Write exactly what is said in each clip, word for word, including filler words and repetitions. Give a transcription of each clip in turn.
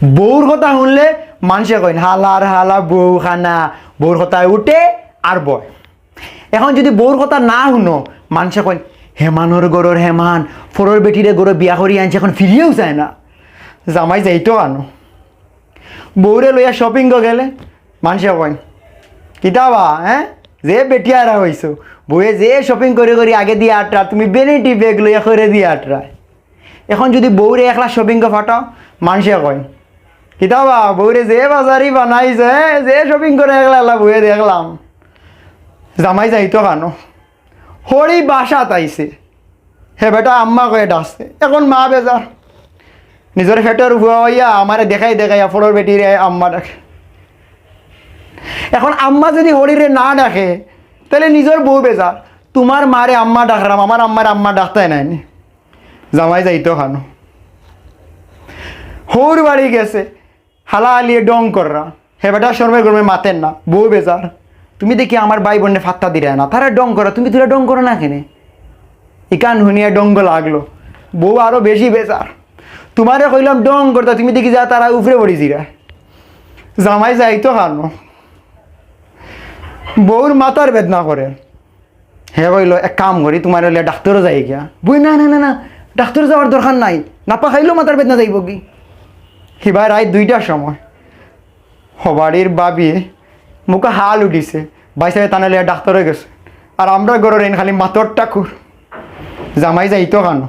বউর কথা হুনলে মানষে কইন, "হালার হালা বউ খানা।" বউর কথায় উঠে আর বয়। এখন যুদি বউর কথা না হুনো, মানষে কইন, "হেমানর ঘরর হেমান, ফরর বেটিরে ঘরো বিয়া করি আনছে, এখন ফিরিয়াও চায় না।" জামাই যাইতো কানো? বউরে লইয়া shopping গেলে মানষে কইন, "কিতা বা, হ্যাঁ, যে বেটিয়ারা হইছো, বউয়ে যে shopping করি করি আগে দিয়া আটরা, তুমি vanity bag লইয়া করে দিয়া আটরা।" এখন যুদি বউরে একলা shopping পাঠাও, মানষে কইন, "কিতা বা, বউরে যে বাজারি বানাইছে, হ্যাঁ, যে shopping করে একলা একলা বউয়ে দেখলাম।" জামাই যাইতো কানো? হড়ি বাসাত আইছে, হে বেটা আম্মা কয়ে ডাকছে। এখন মা বেজার, নিজর পেটর ফুয়া অইয়া আমারে দেখাই দেখাইয়া ফরর বেটিরে আম্মা ডাকে। এখন আম্মা যুদি হড়িরে না ডাকে, তাইলে নিজর বউ বেজার, "তুমার মারে আম্মা ডাকরাম, আমার আম্মারে আম্মা ডাকতায় নায় নি।" জামাই যাইতো কানো? হউর বাড়ি গেছে, হালা হালিয়ে ঢং কররা, হে বেটা শরমে গরমে মাতের না, বউ বেজার। "তুমি দেখি আমার ভাই বইনরে পাত্তা দিরায় না, তারা ঢং কররা, তুমি তুলা ঢং করো না কেনে?" ইখান হুনিয়া ঢং লাগলো, বউ আরো বেশি বেজার। "তুমারে কইলাম ঢং করতা, তুমি দেখি যা তারা উপরে পড়ি যিরা।" জামাই যাইতো কানো? বউর মাথার বেদনা করে, হে কইলো, "এক কাম করি, তুমারে লইয়া ডাক্তরো যাই গিয়া।" বউ, "না, না, না, না, ডাক্তরো যাওয়ার দরকার নাই, না পাকাইলেও মাথার বেদনা যাইবোগি।" হিবায় রাইত দুইটার সময় হবাড়ির ভাবিয়ে মুখো হাল উঠিছে, ভাইসাবে তানে লইয়া ডাক্তরো গেছে, আর আমরার ঘরর এইন খালি মাতর ঠাকুর। জামাই যাইতো কানো?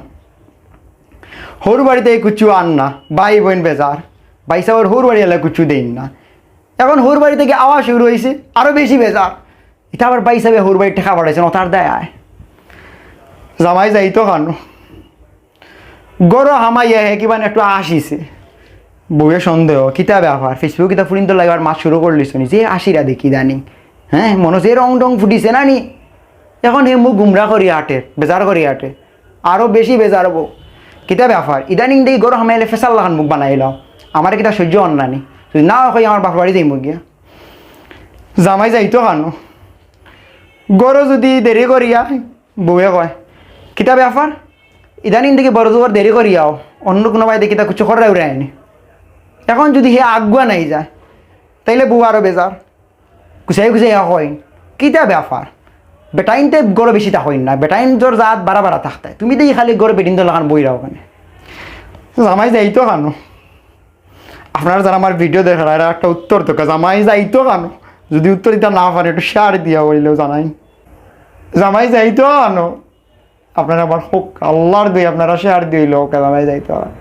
হউর বাড়িত কুচ্ছু আন না, ভাই বইন বেজার, ভাইসাবর হউর বাড়ি এলা কুচ্ছু দেইন না। এখন হউর বাড়ি থাকি আওয়া শুরু অইছে, আরো বেশি বেজার। ইতা আবার ভাইসাবে হউর বাড়ি টেকা পাঠাইছইন, অতার দায় আয়। জামাই যাইতো কানো? ঘরো হামাইয়া হে কিবান একটু আসিছে। বউয়ে সন্দেহ, "কিতা ব্যাপার? Facebook ইতা ফুরিন্তর লগে মাত শুরু করলিছো নি? যে আসিরা দেখি ইদানিং, হ্যাঁ, মনো যে রং ঢং ফুটিছে না নি?" এখন হে মুখ গুমরা করি আটে, বেজার করি আটে, আরো বেশি বেজার অইবো। "কিতা ব্যাপার? ইদানিং দেখি ঘরো হামাইলে ফেসার লাখান মুখ বানাইলাও, আমারে কিতা সহ্য অর না নি? যুদি না কই আমার বাপর বাড়ি যাইমু গিয়া।" জামাই যাইতো কানো? ঘরো যুদি দেরি করিয়া, বউয়ে কয়, "কিতা ব্যাপার? ইদানিং দেখি বড় জবর দেরি করিয়াও, অন্য কুনু বাড়িত কিতা কুচ্ছু কররায় উরায় নি?" এখন যুদি হে আগুয়া নাই যায়, তাইলে বউ আরো বেজার। গুছাই গুছাই কইন, "কিতা ব্যাপার? বেটাইন্তে ঘরো বেশি থাকইন না, বেটাইন্তর জাত বারা বারা থাকতায়, তুমি দেখি খালি ঘরো বেটিন্তর লাখান বইরাও কেনে?" জামাই যাইতো কানো? আপনারা যারা আমার video দেখরা, এরা একটা উত্তর দেউক্কা, জামাই যাইতো কানো? যুদি উত্তর দিতা না পারেন, একটু share দিয়া অইলেও জানাইন। জামাই যাইতো কানো? আপনারা আমার হক, আল্লার দোয়াই, আপনারা share দিয়া অইলেও জামাই যাইতো কানো?